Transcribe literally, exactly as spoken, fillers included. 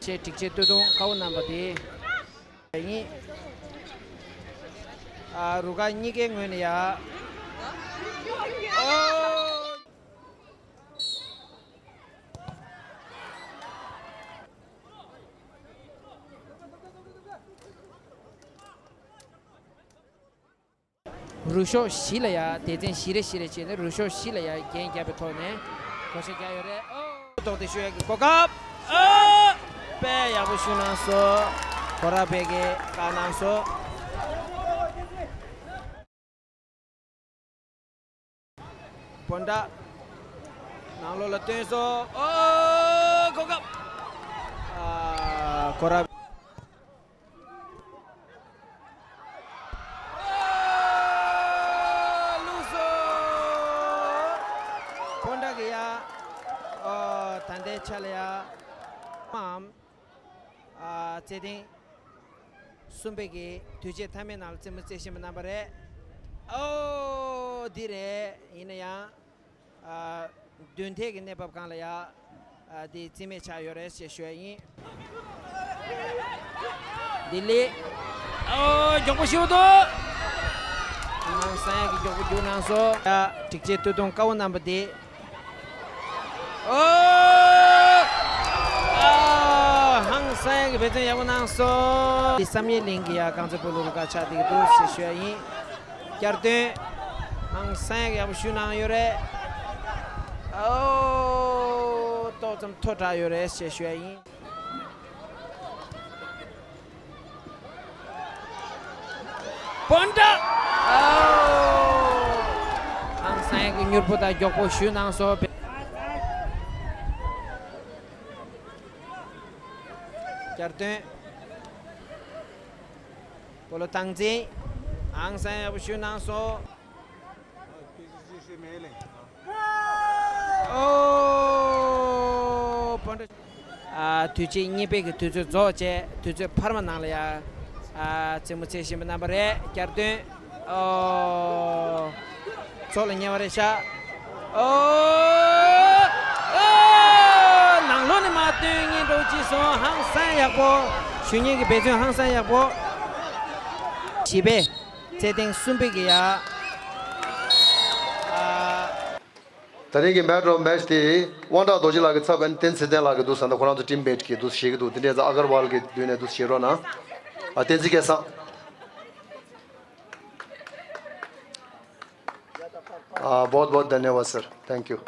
ཅེས་སྒྲིག་ཆས་སྟོད་ཐུང་དཀར་པོ་བསྣམས་པ་དེ། ཡིན། ཨ། རུ་ཁག་གཉིས་ཀའི་ངོས་ནས་ཡ། ཨོ། རུ་ཤོག་བཞི་ལ་ཡ་སྡེ་ཚན་བཞི་རེ་བཞི་རེ་བྱས་ནས་རུ་ཤོག་བཞི་ལ་ཡ་རྒྱན་བརྒྱབ་པའི་ཐོག་ནས་བགོ་བཤའ་རྒྱག་ཡོད་རེད། ཨོ། ཐོག་དེ་ཤོད་ཡག་གི་གོ་སྐབས། ཨོ། དཔེ་ཡག་པོ་ཞུ་གནང་སོང་། གོ་ར་བེ་གེ་བཀག་གནང་སོང་། སྤོན་ཊ་ནང་ལོགས་ལ་བཏོན་སོང་། ཨོ། གོ་སྐབས། ཨ། གོ་ར། བླུགས་སོང་། སྤོན་ཊ་གི་ཡ། ཨོ། ད་ལྟའི་ཆ་ལ་ཡ། མའམ། ཨ། རྩེད་ཐེངས་གསུམ་པའི་གི་དུས་ཆེན་མཐའ་མའི་ནང་ལ་རྩེད་མོ་རྩེ་བཞིན་པ་རྣམ་པ་རེད། ཨོ། འདི་རེད། ཡིན་ན་ཡང་། ཨ། མདུན་ཐད་ཀྱི་གནས་བབ་སྒང་ལ་ཡ། ཨ། དེ་རྩིས་མེད་ཆགས་ཡོད་རེད་ཞེས་ཞུ་ཡ་ཡིན། ལྡི་ལི། ཨོ། མགྱོགས་པོ་ཞུ་འདུག་ཧང་སང་ཡག་གི་མགྱོགས་པོ་རྒྱུགས་གནང་སོང་། ཡ། སྒྲིག་ཆས་སྟོད་ཐུང་དཀར་པོ་བསྣམས་པ་དེ། ཨོ། ཨ། ཧང་སང་ཡག་གི་འབད་བརྩོན་ཡག་པོ་གནང་སོང་། འདི་བསམ་ཡས་གླིང་གི་ཡ་རྐང་རྩེད་སྤོ་ལོ་རུ་ཁག་ཆགས་བསྡད་ཀྱི་འདུག་ཞེས་ཞུ་ཡ་ཡིན། བསྐྱར་ཟློས། ཧང་སང་ཡག་ཡག་པོ་ཞུ་གནང་ཡོད་རེད། ཨོ། ཏོག་ཙམ་མཐོ་དྲགས་ཡོད་རེད་ཞེས་ཞུ་ཡ་ཡིན། སྤོན་ཊ། ཨོ། ཧང་སང་ཡག་གི་མྱུར་པོ་དང་མགྱོགས་པོ་ཞུ་གནང་སོང་། བསྐྱར་ཟློས། སྤོ་ལོ་སྟངས་འཛིན། ཧང་སང་ཡག་པོ་ཞུ་གནང་སོང་། ཨོ། སྤོན་ཊ། ཨ། དུས་ཆེན་གཉིས་པའི་གི་དུས་ཚོད་རྫོགས་རྗེས་དུས་ཚོད་འཕར་མ་ནང་ལ་ཡ། ཨ། རྩེད་མོ་རྩེ་བཞིན་པ་རྣམ་པ་རེད། བསྐྱར་ཟློས། ཨོ། ཚོགས་ལ་ཉེ་བ་རེད་ཤག་ཨོ། ཨོ། ནང་ལོགས་ནས་མར་བཏོན་སྙིང་འདོད་ཅིག་སོང་། ཧང་སང་ཡག་པོ། ཞུ་སྙིང་གི་འབད་བརྩོན་ཧང་སང་ཡག་པོ། བཞི་པའི་རྩེད་ཐེངས་གསུམ་པའི་གི་ཡ། ཨ། ད་རིང་གི་མེན་ཨོཕ་ད་མེཆ་དེ་དབང་གྲགས་རྡོ་རྗེ་ལགས་ཀྱི་ཚབ་བྱས་ནས་བསྟན་འཛིན་ཚེ་བརྟན་ལགས་ཀྱིས་འདུག་ཟེར་ན་ཁོ་རང་ཚོ་ཊིམ་མེཊ་ཀྱིས་འདུག་བཞེས་ཀྱི་འདུག་དེ་འདྲ་ཡིན་ཙང་ཨ་གར་ཝལ་གྱིས་མདུན་ནས་འདུག་བཞེས་རོགས་གནང་། ཨ། བསྟན་འཛིན་སྐལ་བཟང་། ཨ། बहुत बहुत धन्यवाद सर। Thank you।